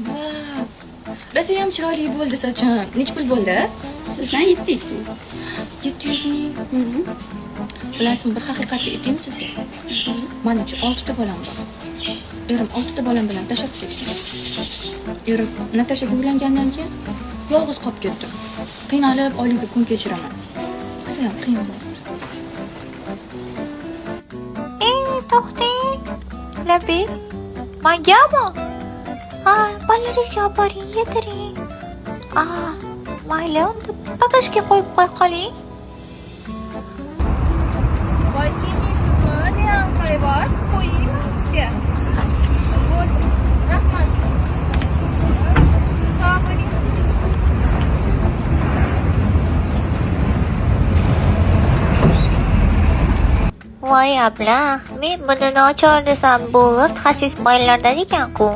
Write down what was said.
Va, rosayam chiroyli bo'ldi sochim. Necha pul bo'ldi? Sizdan 700 ming. 700 ming. Bilasizmi, bir haqiqatni aytaymi sizga? Manimcha 6 ta bolam bor. Erim 6 ta bolam bilan tashlab ketdi. Erim Natashaga uylangandan keyin yolg'iz qolib ketdim. Qiynalib oylikka kun kechiraman. Rosayam qiyin bo'ldi. To'xtang. Labi, mangami? Ha, bolalaringizga olib boring, yediring. Mayli, unda bagajga qo'yib qo'ya qoling. Voy, kiymaysizmi? Men qayvaz qo'yaymi uka? Bo'ldi. Rahmat. Sog' bo'ling. Voy ablah, men buni nochor desam, bo'g'irt xasis boylardan ekan-ku.